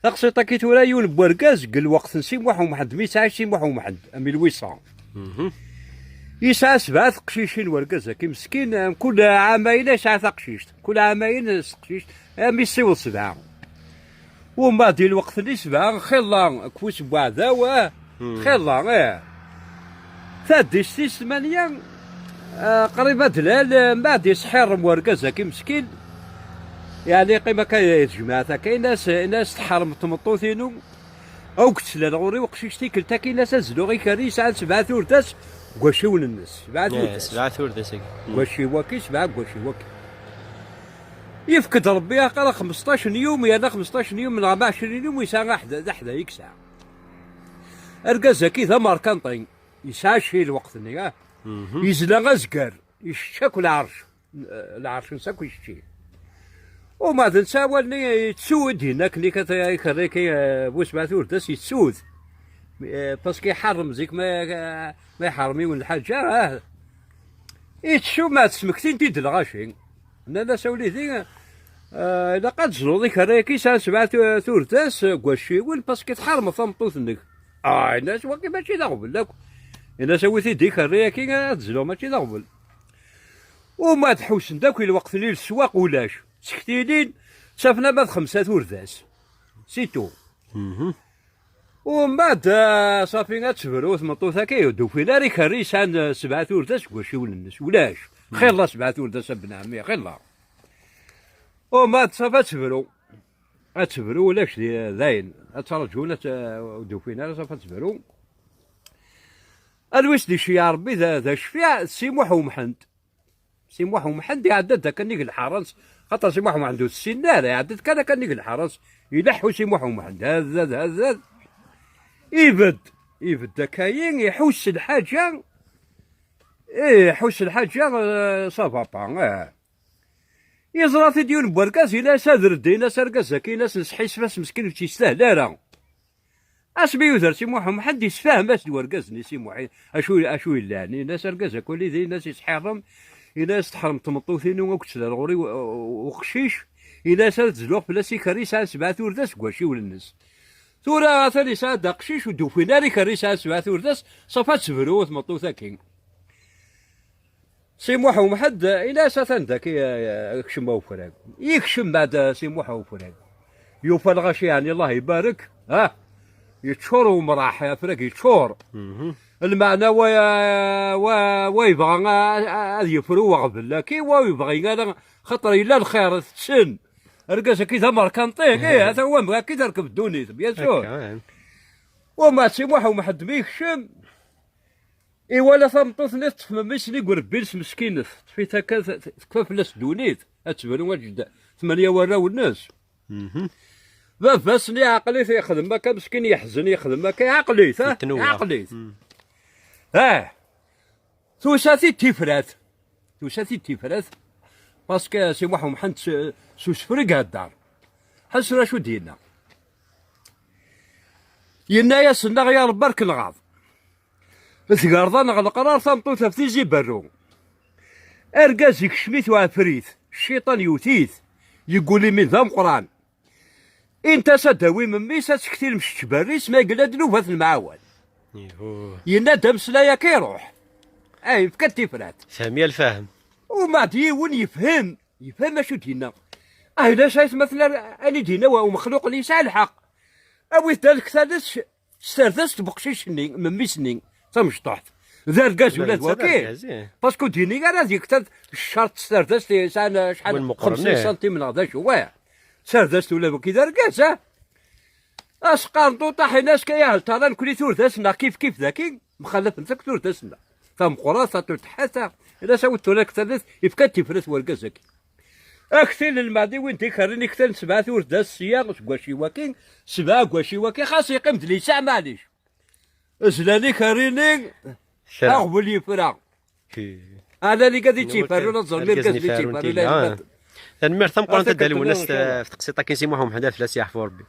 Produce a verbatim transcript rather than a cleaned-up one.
Taqsiṭ-agi tura, yiwen n wergaz deg lweqt n Si Muḥ Umḥend, mi yesɛa Si Muḥ Umḥend, mil huit cents. Yesɛa sebɛa teqcicin wergaz-agi meskin, mkul ɛamayen yesɛa taqcict, kul ɛamayen s teqcict, armi yessiweḍ sebɛa. Umbeɛd di lweqt-nni sebɛa, xilla, afus n uɛdaw, ah, xilla, eh. Taddist tis tmanya, ah, qrib ad d-lal, eh, mbeɛd yesḥirrem wergaz-agi meskin. Yeɛni yeqqim akka di tejmaɛt akka, in-as, in-as: "Teḥrem tmeṭṭut-inu." Aw, yettlal ɣur-i uqcic tikkelt-agi, in-as ad zluɣ ikerri yesɛan sebɛa turdas deg wacciwen-nnes. Sebɛa turdas. Sebɛa turdas-agi. Deg wacciw-agi, sebɛa deg wacciw-agi. Yefk-d Rebbi aqala xmesṭac n yum, yerna xmesṭac n yum neɣ ma ɛecrin yum, yesɛa aḥda, d aḥda i yesɛa. Argaz-agi d amerkanṭi, yesɛa cci lweqt-nni, ah. Yezla azger, yečča akk lɛerc, lɛerc-nnes akk yečči. Uma d netta awal-nni yettu-d, yenna akken i kat-, ikerri-agi, eh, bu sebɛa turdas yettu-d. Eh, parce que iḥerrem zik ma, ma iḥerrem yiwen lḥaǧa, ah. Yettu, ma tesmektin-t-id lɣaci. Nnan-as a wlidi, ah, ilaq ad tezluḍ ikerri-agi yesɛan sebɛa tu-, turdas deg wacciwen, parce que tḥermeḍ tameṭṭut-nnek. Ah, yenna-as wagi mačči d aɣbel akk. Yenna-as awi-t-id ikerri-agi ad zluɣ, mačči d aɣbel. Uma d ḥussen-d akk i lweqt-nni leswaq ulac. Ttektinin, ttafen ama d xemsa turdas. C'est tout. Uma d, ah, ṣafi ad tebru tmeṭṭut-agi, ur d-ufin ara ikerri yesɛan, ah, sebɛa turdas deg wacciwen-nnes. Ulac. Xilla sebɛa turdas a ben ɛemmi, xilla. Uma d ṣafi ad tebru. Ad tebru, ulac di, dayen. Ad ttraǧun, ad t-, ur d-ufin ara, ṣafi ad tebru. Alwi s-d-iceyyeɛ Rebbi d, d acfiɛ, Si Muḥ Umḥend. Si Muḥ Umḥend iɛedda-d akka nnig lḥara-nnes, xaṭer Si Muḥ Umḥend ur t-ssinen ara, iɛedda-d kan akka nnig lḥara-nnes, ileḥḥu Si Muḥ Umḥend, haddad, haddad. Ibedd, ibedd akka-yi, iḥuss lḥaǧa, ih, iḥuss lḥaǧa, eh, ça va pas, eh. Yeẓra-t-id yiwen n wergaz, yenna-as ad redd, yenna-as argaz-agi, yenna-as nesḥisef-as meskin ur tt-yestahel ara. Asmi yuder Si Muḥ Umḥend, yessefhem-as-d wergaz-nni Si Muḥ acu, acu yellan. Yenna-as argaz-agi, yenna-as isḥirrem, yenna-as teḥrem tmeṭṭut-inu akk, tella ɣur-i u-, u-, uqcic, yenna-as ad zluɣ fell-as ikerri yesɛan sebɛa turdas deg wacciwen-nnes. Tura atan yesɛa-d aqcic, ur d-ufin ara ikerri yesɛan sebɛa turdas, ṣafi ad tebru tmeṭṭut-agi. Si Muḥ Umḥend, ini-as atan daki, eh, kcem a ufrag. Yekcem mbeɛd, eh, Si Muḥ Ufrag. Yufa lɣaci, yeɛni Allah ibarek, ah, yeččur umraḥ, afrag yeččur. Lmeɛna wa, wa, wa yebɣa a, a, ad yefru uɣbel-agi, wa ur yebɣi ara, xaṭer yella lxir tetten. Argaz-agi d amerkanṭi, eh, ata wa yebɣa akka ad terkeb ddunit, bien sûr. Wa mbeɛd Si Muḥ Umḥend mi yekcem, iwala tameṭṭut-nni teṭṭef memmi-s-nni deg urebbi-ines meskin, teṭṭef-it akka, t-, t-, tekfa fell-as ddunit, ad tebru, ad tǧed tmanya warraw-nnes. Baba-s-nni iɛqel-it, yexdem akka, meskin yeḥzen, yexdem akka, iɛqel-it, ha? Iɛqel-it. Ah, tusa-t-id tifrat, tusa-t-id tifrat, parce que Si Muḥ Umḥend s, s usefru i ihedder. Ḥess tura acu d-yenna. Yenna-yasen: "Neɣ ya Rebbi, ar k-nɣaḍ." Tgerḍ-aneɣ leqrar, tameṭṭut af tizi berru. Argaz ikcem-it uɛefrit, cciṭan yewwet-it, yeggul imi d ameqqran. Int-as ad d-tawi memmi-s, ad tektil mcečč berris, ma yella d nnuba ad t-nemɛawan. Ihu. Yenna-d ameslay akka iruḥ. Ah, yefka-d tifrat. Fhem ya lfahem. Umbeɛd yiwen yefhem, yefhem acu d-yenna. Ah, ulac aytmaten, ani d-yenna wa umexluq-nni yesɛa lḥeqq. Awit-d alektan-is s tardast n uqcic-nni, memmi-s-nni, tamecṭuḥt. D argaz ula d waki. Parce que ur d-yenni ara ad yekter ccerṭ s tardast yesɛan acḥal, xemsin santim neɣ d acu, wa. S tardast ula d waki d argaz, ah. As-qqaren ṭuṭaḥ, ini-as ka yahel tara nekni turdas-nneɣ kif kif daki, mxallafent akk turdas-nneɣ. Tameqqrant, taṭuṭeḥḥat, ini-as awit tura akter-nni, yefka-d tifrat wergaz-agi. Aktil n lmeɛdiwin d ikerrin iktan sebɛa turdas sya seg wacci-waki, sebɛa deg wacci-waki, xas yeqqim d lisaɛ, maɛlic. Zlan ikerri-nni, aɣbel yefra. Ala liga di tt-iferrun, ad ẓren irgazen i tt-iferrun. Tanemmirt tameqqrant a Dda Lwennas, f teqsiṭ-agi n Si Muḥ Umḥend, ad fell-as yeɛfu Rebbi.